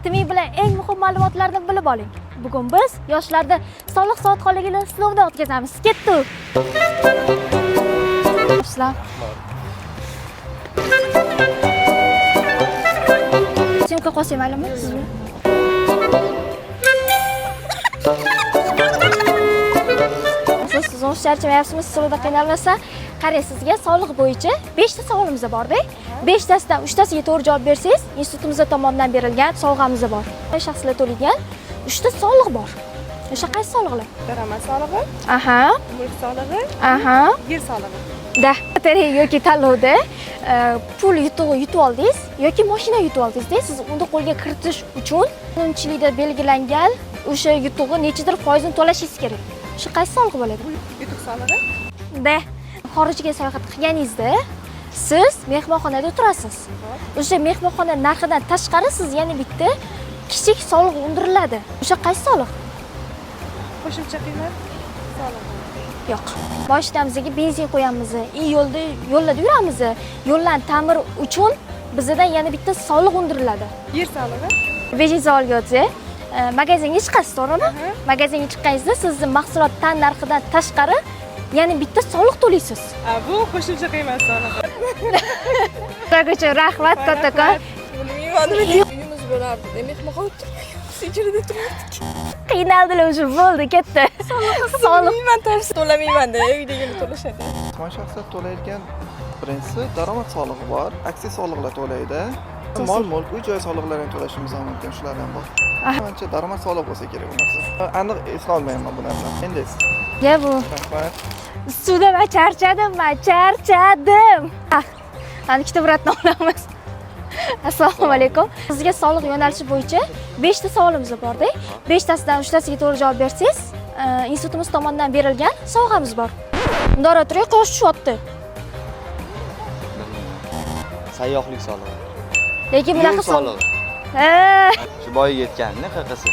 TMI bilan eng muhim ma'lumotlarni bilib oling. Bugun biz yoshlarda soliq savodxonligini sinovdan o'tkazamiz. Ketdik. Assalom. Syomka qolsak maylimi siz bilan? Siz o'zi charchamayapsizmi? Sinovda qiynalmasdan. Qarang, sizga soliq bo'yicha 5 ta savolimiz bor-da. 5 tasidan 3 tasiga to'g'ri javob bersangiz, institutimiz tomonidan berilgan sovg'amiz bor. Shaxslar to'laydigan 3 ta soliq bor. O'sha qaysi soliqlar? Daromad solig'i, Aha, mulk solig'i, aha. yer solig'i. Da, lotereya yoki tanlovda pul yutug'i yutib oldingiz yoki mashina yutib oldingizda, siz uni qo'lga kiritish uchun qonunchilikda belgilangan o'sha yutug'i nechidir foizini to'lashingiz kerak. O'sha qaysi soliq bo'ladi? Yutuq solig'i, Da, xorijga sayohat qilganingizda siz mehmonxonada o'tirasiz. O'sha mehmonxona narxidan tashqari siz yana bitta kichik soliq undiriladi. O'sha qaysi soliq? Qo'shimcha qiymat solig'i. Yo'q. Mashinamizga benzin qo'yamiz, yo'lda yo'llarda yuramiz. Yo'llarni ta'mir uchun bizdan yana bitta soliq undiriladi. Yer solig'i, Beshinchi savolga o'tsak, magazinga chiqasiz, to'g'rimi? Aha. Magazinga chiqqaningizda sizni mahsulot tan narxidan tashqari yana bitta soliq to'laysiz. A, bu qo'shimcha qiymat solig'i. Shuning uchun rahmat kattakon. Bilmayman nima. Uyimiz bo'lardi. Mehmonxona turmaganmiz, ijarada turardik. Qiynaldilar уже, bo'ldi, ketdi. Soliq. Bilmayman, to'g'risi to'lamayman-da, uydagilar to'lashadi. Jismoniy shaxslar to'laydigan birinchisi daromad solig'i bor, aksiya soliqlar to'laydi. Mol mulk, uy joy soliqlarini to'lashimiz ham mumkin, shular ham bor. Manimcha daromad solig'i bo'lsa kerak bu narsa. Aniq eslolmayman bu narsani. Endi Ya bu rahmat. Ustida man charchadim, man charchadim. Ah, ana ikkita брат ni olamiz. Assalomu alaykum. Sizga soliq yo'nalishi bo'yicha 5 ta savolimiz bor-da. 5 tasidan 3 tasiga to'g'ri javob bersangiz, institutimiz tomonidan berilgan sovg'amiz bor. Bundoq turing, quyosh tushyapti. Sayyohlik solig'i. Lekin bunaqa Yo'l solig'i. Ha, Shu boyiga yetganini qaqasi.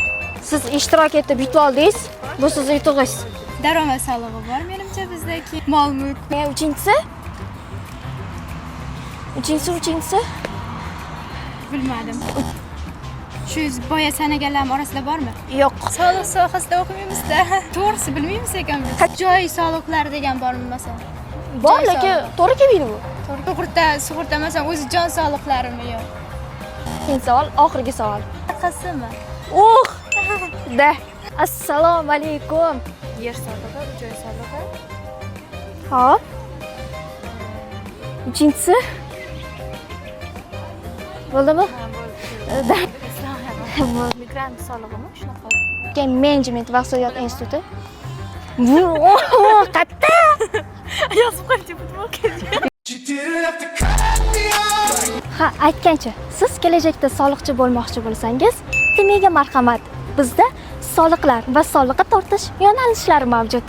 Siz ishtirok etib yutib oldingiz. Bu sizni yutug'ingiz. Daromad solig'i bor menimcha bizda, keyin mol mulk. Uchinchisi? Uchinchisi, uchinchisi? Bilmadim. Shu boya sanaganlarim orasida bormi? Yo'q. Soliq sohasida o'qimaymizda. To'g'risi bilmaymiz ekan biz. Joy soliqlari degan bormi masalan? Bor, Joy lekin solig'i. to'g'ri kelmaydi bu. Sug'urta masalan o'zi jon soliqlarimi yo'q? Keyingi savol, oxirgi savol. Qasimi? Uh! Da. Assalomu alaykum. Yer solig'i, uy joy solig'i, Hop. Uchinchisi? Bo'ldimi? Da. Migrant solig'imi shunaqa? Menejment va iqtisodiyot instituti. Bu qatta? Yozib qo'yibdi futbolka. Ha, aytgancha, siz kelajakda soliqchi bo'lmoqchi bo'lsangiz, TMIga marhamat. Bizda soliqlar va soliqqa tortish yo'nalishlari mavjud.